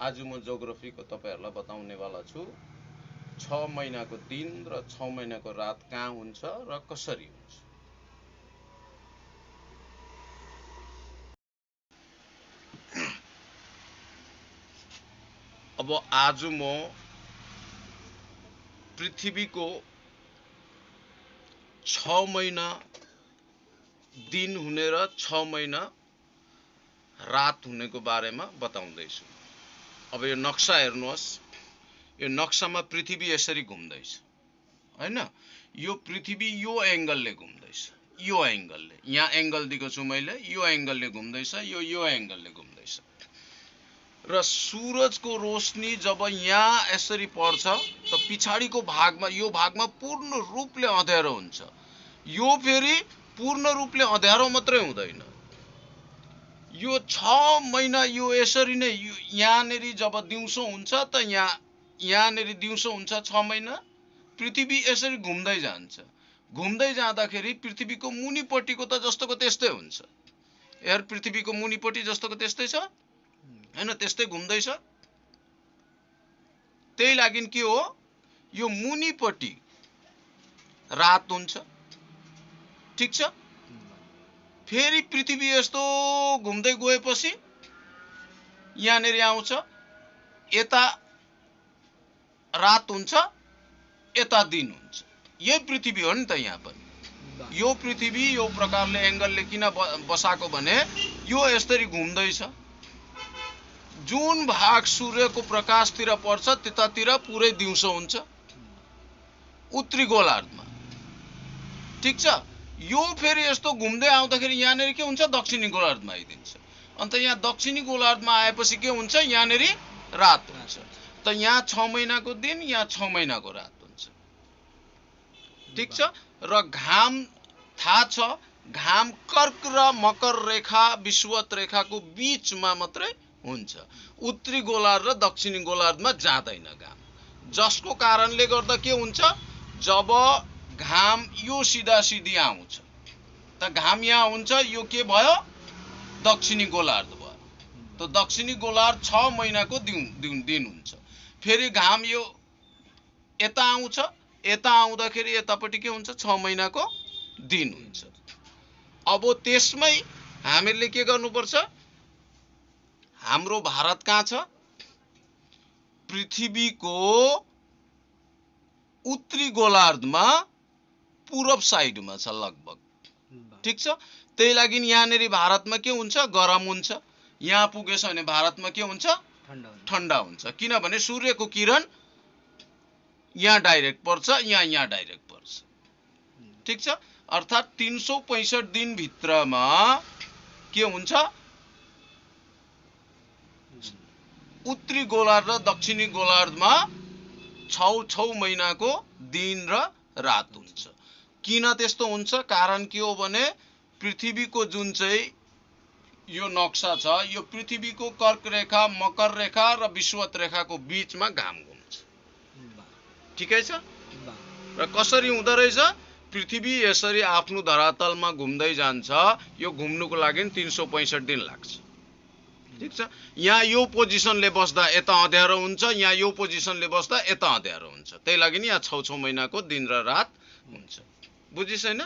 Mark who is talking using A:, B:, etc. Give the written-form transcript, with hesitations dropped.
A: आज म जियोग्राफीको तपाईहरुलाई बताउनेवाला छु 6 महिनाको दिन र 6 महिनाको रात कहाँ हुन्छ र कसरी हुन्छ। अब आज म पृथ्वीको 6 महिना दिन हुने र 6 महिना रात हुनेको बारेमा बताउँदैछु। अब यो नक्सा हेर्नुहोस्, यो नक्सामा पृथ्वी यसरी घुम्दैछ हैन। यो पृथ्वी यो एंगलले घुम्दैछ, यो एंगलले, यहाँ एंगल दिएको छु मैले, यो एंगलले घुम्दैछ, यो एंगलले घुम्दैछ। र सूरजको रोशनी जब यहाँ यसरी पर्छ त पछाडीको भागमा, यो भागमा पूर्ण रूपले अँध्यारो हुन्छ। यो फेरि पूर्ण रूपले अँध्यारो मात्रै हुँदैन, यो 6 महिना यो यसरी नै यहाँनेरि जब दिउँसो हुन्छ त यहाँनेरि दिउँसो हुन्छ 6 महिना, पृथ्वी यसरी घुम्दै जान्छ। घुम्दै जाँदाखेरि पृथ्वीको मुनिपट्टिको त जस्तोको त्यस्तै हुन्छ। हेर पृथ्वीको मुनिपट्टि जस्तोको त्यस्तै छ हैन, त्यस्तै घुम्दैछ। त्यही लागि के हो, यो मुनिपट्टि रात हुन्छ, ठीक छ। फेरि पृथ्वी यस्तो घुम्दै गएपछि यहाँनेरि आउँछ, यता रात हुन्छ, यता दिन हुन्छ। यही पृथ्वी हो नि त। यहाँ पनि यो पृथ्वी यो प्रकारले एंगलले किन बसाको भने यो यसरी घुम्दैछ। जुन भाग सूर्यको प्रकाशतिर पर्छ त्यतातिर पुरै दिउँसो हुन्छ उत्तरी गोलार्धमा, ठीक छ। यो फेरि यस्तो घुम्दै आउँदाखेरि यहाँनेरि के हुन्छ, दक्षिणी गोलार्धमा आइदिन्छ। अन्त यहाँ दक्षिणी गोलार्धमा आएपछि के हुन्छ, यहाँनेरि रात हुन्छ। त यहाँ 6 महिनाको दिन, यहाँ 6 महिनाको रात हुन्छ, ठीक छ। र घाम थाहा छ, घाम कर्क र मकर रेखा विषुवत रेखाको बीचमा मात्रै हुन्छ। उत्तरी गोलार्ध र दक्षिणी गोलार्धमा जाँदैन घाम, जसको कारणले गर्दा के हुन्छ, जब घाम यो सिधा सिधी आउँछ त घाम यहाँ हुन्छ, यो के भयो, दक्षिणी गोलार्ध भयो। त दक्षिणी गोलार्ध 6 महिनाको दिन हुन्छ। फेरि घाम यो यता आउँछ, यता आउँदाखेरि यतापट्टि के हुन्छ, 6 महिनाको दिन हुन्छ। अब त्यसमै हामीले के गर्नुपर्छ, हाम्रो भारत कहाँ छ, पृथ्वीको उत्तरी गोलार्धमा पूरब साइडमा छ लगभग, ठीक छ। त्यही लागि यहाँनेरि भारतमा के हुन्छ, गरम हुन्छ। यहाँ पुगेछ भने भारतमा के हुन्छ, ठण्डा हुन्छ। किनभने सूर्यको किरण यहाँ डाइरेक्ट पर्छ, यहाँ डाइरेक्ट पर्छ, ठीक छ। अर्थात 365 दिन भित्रमा के हुन्छ, उत्तरी गोलार्ध र दक्षिणी गोलार्धमा 6 महिनाको दिन र रात हुन्छ। किन त्यस्तो हुन्छ, कारण के हो भने पृथ्वीको जुन चाहिँ यो नक्सा छ, यो पृथ्वीको कर्क रेखा, मकर रेखा र विषुवत रेखाको बीचमा घाम घुम्छ, ठिकै छ। र कसरी हुँदो रहेछ, पृथ्वी यसरी आफ्नो धरातलमा घुम्दै जान्छ। यो घुम्नुको लागि 365 दिन लाग्छ, ठीक छ। यहाँ यो पोजिसनले बस्दा यता अँध्यारो हुन्छ, यहाँ यो पोजिसनले बस्दा यता अँध्यारो हुन्छ। त्यही लागि यहाँ 6 महिनाको दिन र रात हुन्छ। बुझिस् हैन?